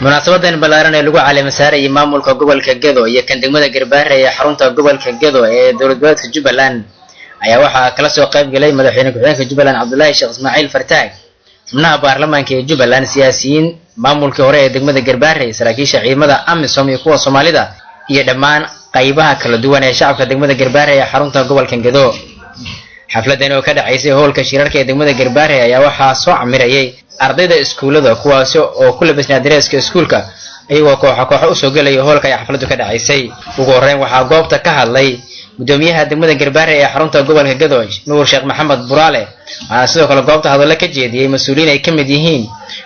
Munaasabadan ballaaran ee lagu caleema saarayay maamulka gobolka Gedo iyo kan degmada Garbaare ee xarunta gobolka Gedo ee dowlad goboleedka Jubbaland ayaa waxaa kala soo qayb galay madaxweyne ku-xigeenka Jubbaland Cabdullaahi Sheekh Ismaaciil Fartaag, xubnaha baarlamaanka ee Jubbaland, siyaasiyiin, maamulkii hore ee degmada Garbaare, saraakiisha ciidamada AMISOM iyo kuwa Soomaalida, iyo dhammaan qaybaha kala duwan ee shacabka degmada Garbaare ee xarunta gobolka Gedo. Xafladan oo ka dhacaysay hoolka shirarka ee degmada Garbaare ayaa waxaa soo camirayay ardayda iskuullada, kuwaasi oo ku labisnaa dareeska iskuulka, iyagoo kooxo kooxo usoo gelaya hoolka ay xafladdu ka dhacaysay. Ugu horreyn waxaa goobta ka hadlay gudoomiyaha degmada Garbaare ee xarunta gobolka Gedo, Nuur Sheekh Maxamed Buraale. Waxaana sidoo kale goobta hadallo ka jeediyey mas-uuliyiin ay ka mid yihiin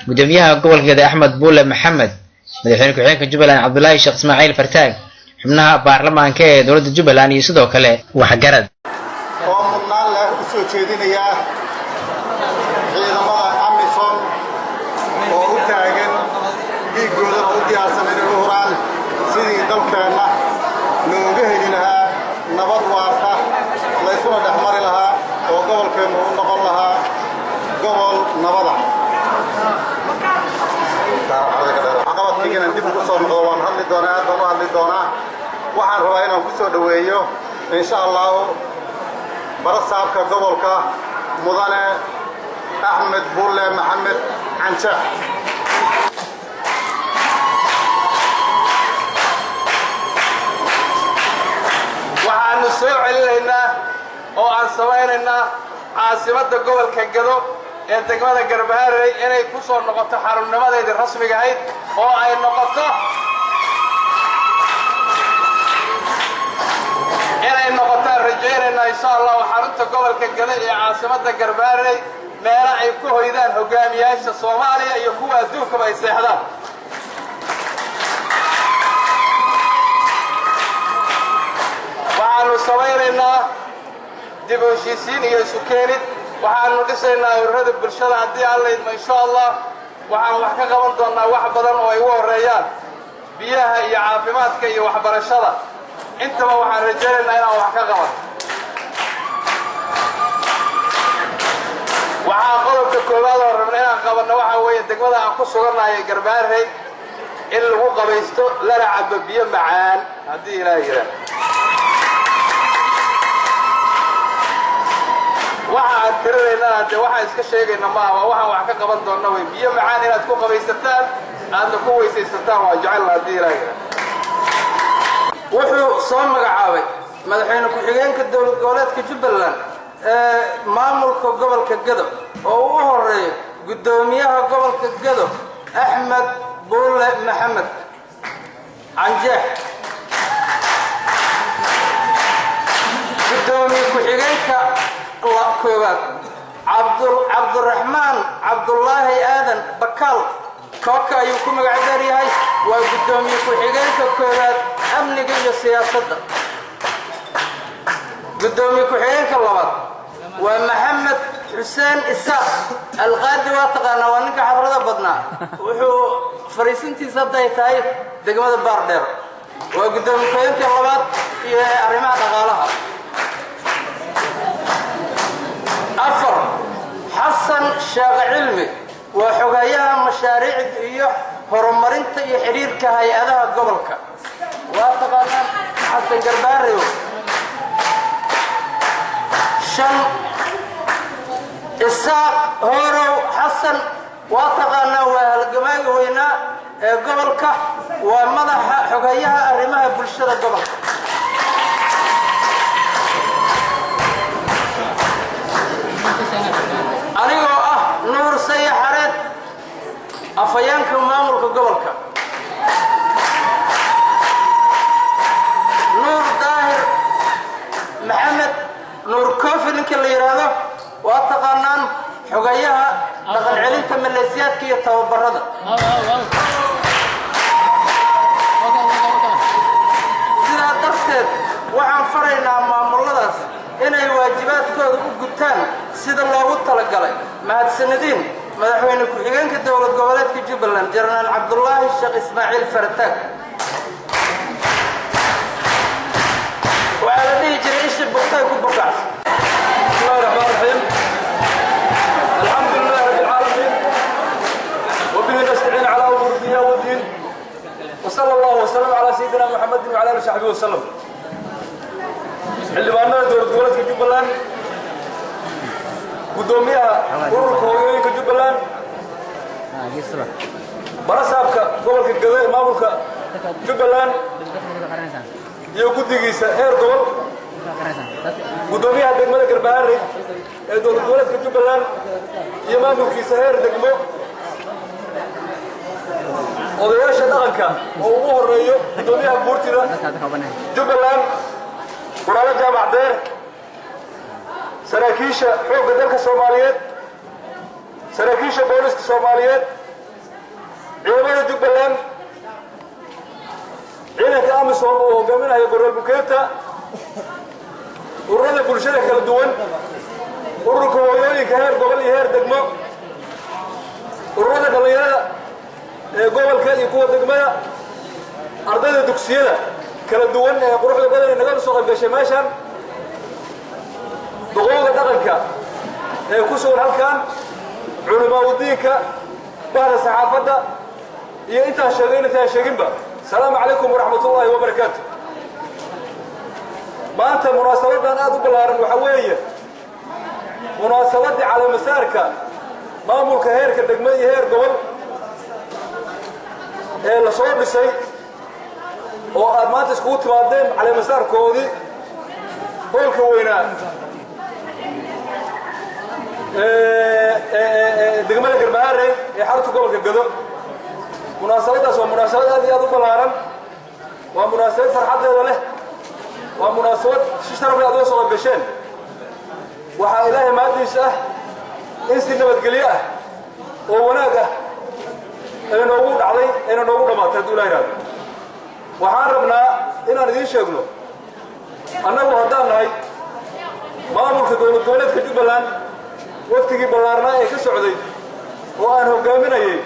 gudoomiyaha gobolka Gedo Axmed Buule Maxamed, madaxweyne ku-xigeenka Jubbaland Cabdullaahi Sheekh Ismaaciil Fartaag, xubnaha baarlamaanka ee dowladda Jubbaland iyo sidoo kale waxgarad. Oo mudnaan leh u soo jeedinayaa ciidamada AMISOM oo u taagan, dhiiggoodana u diyaarsan inay u huraan sidii dalkeenna looga heli lahaa nabad waarta, laysuna dhex mari lahaa oo gobolkeennu u noqon lahaa gobol nabada. Caqabadkayga inaan dib ugu soo noqdo waan hadli doonaa, aad baan u hadli doonaa. Waxaan rabaa inaan ku soo dhoweeyo, insha Allahu, barasaabka gobolka, mudane Axmed Bulle Maxamed Canjeex. Waxaannu soo celinaynaa oo aan samaynaynaa caasimadda gobolka Gado ee degmada Garbaharey inay ku soo noqoto xarunnimadeedii rasmiga ahayd oo ay noqoto inay noqotaan rajaynaynaa, insha Allahu, xarunta gobolka Gado ee caasimadda Garbaharey, meelo ay ku hoydaan hogaamiyaasha Soomaaliya iyo kuwa adduunkaba ay seexdaan. Waxaannu samaynaynaa dib u heshiisiin iyo isu keenid. Waxaannu dhisaynaa ururada bulshada haddii Alla idmo, insha Allah. Waxaan wax ka qaban doonnaa wax badan oo ay ugu horreeyaan biyaha iyo caafimaadka iyo waxbarashada. Intaba waxaan rajaynaynaa inaan wax ka qaban. Waxaa qodobka koowaad oo rabna inaan qabanno waxaa weeye degmada aan ku sugannahay Garbaarey in lagu qabaysto lana cabo biyo macaan haddii Ilaah yidhaah. Waxa aan tirinaynana dee waxaan iska sheegayna maaha, waa waxaan wax ka qaban doonna wey. Biyo macaan inaad ku qabaysataan, aadna ku weysaysataan waa jecelna haddii Ilaah yidhaah. Wuxuu soo magacaabay madaxweyne ku-xigeenka dowlad goboleedka Jubbaland ee maamulka gobolka Gado oo u horeeyo guddoomiyaha gobolka Gado Axmed Buulle Maxamed Canjeex, guddoomiye ku-xigeenka koowaad Cabduraxmaan Cabdulaahi Aadan Bakaal, Kooka ayuu ku magac dheer yahay, waa guddoomiye ku-xigeenka koowaad amniga iyo siyaasadda. Guddoomiye ku-xigeenka labaad waa Maxamed Xuseen Isaaq Alqaadi, waa taqaanaa, waa ninka xafrada badnaa, wuxuu fariisintiisa hadda ay tahay degmada Baardheer, waa guddoomiye ku-xigeenka labaad iyo arrimaha dhaqaalaha. Afar, Xasan Sheekh Cilmi, waa xogayaha mashaariicda iyo horumarinta iyo xidhiirka hay-adaha gobolka, waa taqaanaan Xasan Garbaarew. Shan, Isaaq Hoorow Xasan, waa taqaanaa, waa halgamaaga weynaa ee gobolka, waa madaxa xogayaha arrimaha bulshada gobolka. Anigoo ah Nuur Saye Xareed, afhayeenka maamulka gobolka, Nuur Daahir Maxamed Nuur Kofi ninka la yidhaahdo, waa taqaanaan, xogayaha dhaqan celinta maleesiyaadka iyo tababarada. Sidaa darteed waxaan faraynaa maamuladaas inay waajibaadkooda u gutaan sida loogu talagalay. Mahadsanadiin madaxweyne ku-xigeenka dowlad goboleedka Jubbaland Jenaraal Cabdulaahi Sheekh Ismaaciil Farataag. Waxaa la dhihi jiray isha bugtay ku bukacso. بسم الله الرحمن الرحيم، الحمد لله رب العالمين، وبه نستعين على امور الدنيا والدين. سيدنا محمد وعلى آله وصحبه وسلم. Xildhibaanada dowlad goboleedka Jubbaland, guddoomiyaha ururka hooyooyinka Jubbaland, barasaabka gobolka Gado ee maamulka Jubbaland iyo guddigiisa heer gobol, guddoomiyaha degmada Garbaharey ee dowlad goboleedka Jubbaland iyo maamulkiisa heer degmo, odayaasha dhaqanka oo ugu horeeyo guddoomiyaha guurtida Jubbaland Quraalo Jaamac Deer, saraakiisha xoogga dalka Soomaaliyeed, saraakiisha booliska Soomaaliyeed, ciidamada Jubbaland, ciidanka AMISOM oo hogaaminayo Korneel Bukeeta, ururada bulshada kala duwan, ururka hooyooyinka heer gobol iyo heer degmo, ururada dhallinyarada ee gobolka iyo kuwa degmada, ardayda dugsiyada kala duwan ee quruxda badan ee naga soo qayb gashay meeshan, duqowda dhaqanka ee ku sugan halkan, culimaaudiinka, bahda saxaafadda iyo intaan sheegay intaan sheeginba, asalaamu calaykum waraxmatullaahi wabarakaatu. Maanta munaasabadan aad u ballaaran waxaa weeye munaasabaddii caleemasaarka maamulka heerka degmo iyo heer gobol ee la soo dhisay oo aad maanta iskugu timaadeen caleemasaarkoodii hoolka weynaa degmada Garbaharey ee xarunta gobolka Gado. Munaasabaddaas waa munaasabad aad iyo aad u ballaaran, waa munaasabad farxaddeeda leh, waa munaasabad si sharaf leh aad uga soo qayb gasheen. Waxaa Ilaahay mahaddiisa ah in si nabadgelyo ah oo wanaag ah ay noogu dhacday ayna noogu dhammaatay. Hadduu Ilaha yidhahdo, waxaan rabnaa inaan idiin sheegno, annagu haddaan nahay maamulka dowlad goboleedka Jubbaland, waftigii ballaarnaa ee ka socday oo aan hoggaaminayay,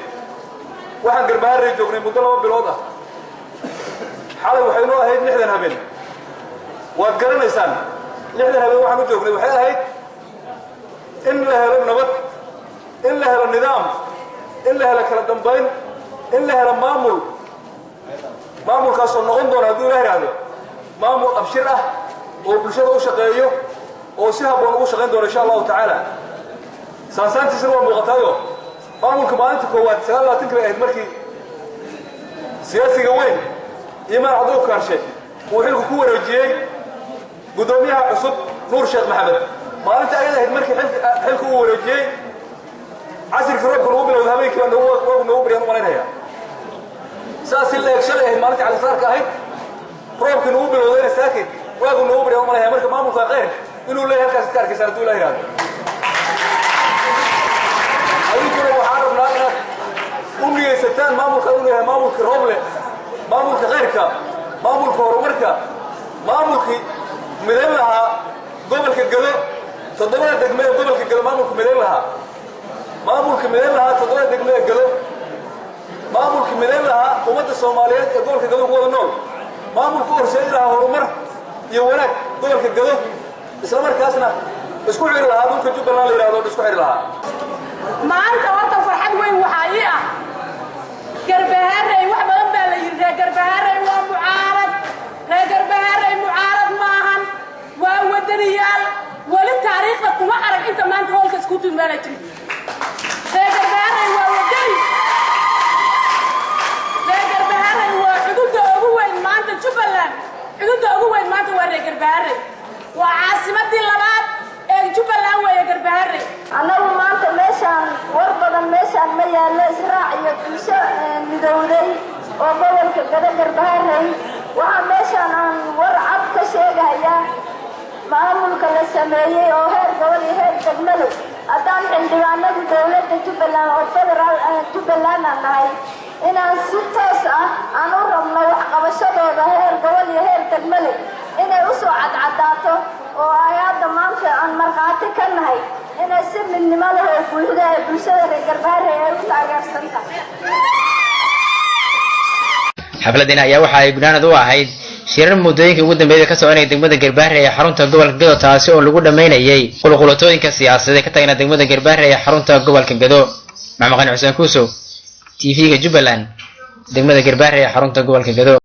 waxaan Garbaharey joognay muddo 2 bilood ah. Xalay waxay noo ahayd 60 habeen. Waad garanaysaan 60 habeen waxaan u joognay waxay ahayd in la helo nabad, in la helo nidaam, in la helo kala dambayn, in la helo maamul, maamulkaasoo noqon doona, hadduu Ilah yidhaahdo, maamul abshir ah oo bulshada u shaqeeyo oo si habboon ugu shaqayn doono, insha Allahu tacaala. Saansaantiisana waa muuqataayo. Maamulka maalinta koowaad 29-kii bay ahayd markii siyaasiga weyn Iimaan Cabdul Kaarshe uu xilku ku wareejiyey guddoomiyaha cusub Nuur Sheekh Maxamed. Maalinta ayada ahayd markii xilka uu wareejiyey, casirkii roobka nagu bilowda, habeenkii baa waagu noogu baryaan u malaynaya. Saas in la eg shalay ahayd maalintii calisaarka ahayd, roobkii nagu bilowdayna saakin waagu noogu baryaan u malaynaya. Marka maamulka khayr inuu leeyahay halkaas iska arkaysaan, hadduu Ilah yidhahdo. Adinkuna waxaan rabnaa inaad u niyeysataan maamulka inuu yahay maamulkii rooble, maamulka khayrka, maamulka horumarka, maamulkii midayn lahaa gobolka Gado, toddobada degme ee gobolka Gado, maamulka midayn lahaa, maamulka midayn lahaa toddobada degme ee Gado, maamulka midayn lahaa ummadda Soomaaliyeed ee gobolka Gado ku wada nool, maamulka u horseedi lahaa horumar iyo wanaag gobolka Gado, isla markaasna isku xiri lahaa dhulka Jubbaland la yidhahdo, isku xiri lahaa. Maanta horta farxad weyn waxaa ii ah Garbaharey. Wax badan baa la yidhi, reer Garbaharey waa mucaarad. Reer Garbaharey mucaarad maahan, waa wadaniyaal. Weli taariikhda kuma arag inta maanta hoolka isku timaana timid. Reer Garbaharey waa wadani. Reer Garbaharey waa cududda ugu weyn maanta Jubbaland. Cududda ugu weyn maanta waa reer Garbaharey. Waa caasimadii labaad ee Jubbaland weeye Garbaharey. Annagu maanta meeshaan war badan meeshaan ma yaallo. Israac iyo bulsho midowday oo gobolka Gado Garbaharey, waxaa meeshaan aan war cad ka sheegayaa maamulka la sameeyey oo heer gobol iyo heer degmadu, haddaan xildhibaanadu dowladda Jubbaland oo federaal Jubbaland aan nahay, inaan si toos ah aan u rabno waxqabashadooda heer gobol iyo heer degmale inay usoo cadcadaato, oo ay hadda maanta aan markhaati ka nahay inay si midnimo leh oo buuxda ee bulshada reer Garbaharey ay u taageersan tahay. Xafladani ayaa waxa ay gunaanad u ahayd shirar muddooyinkii ugu dambeeyay ka soconaya degmada Garbaharey ee xarunta gobolka Gado, taasi oo lagu dhammaynayay qulqulatooyinka siyaasadeed ka tagna degmada Garbaharey ee xarunta gobolka Gado. Maxamed Qani Xuseen Kuusow, TV-ga Jubbaland, degmada Garbaharey ee xarunta gobolka Gado.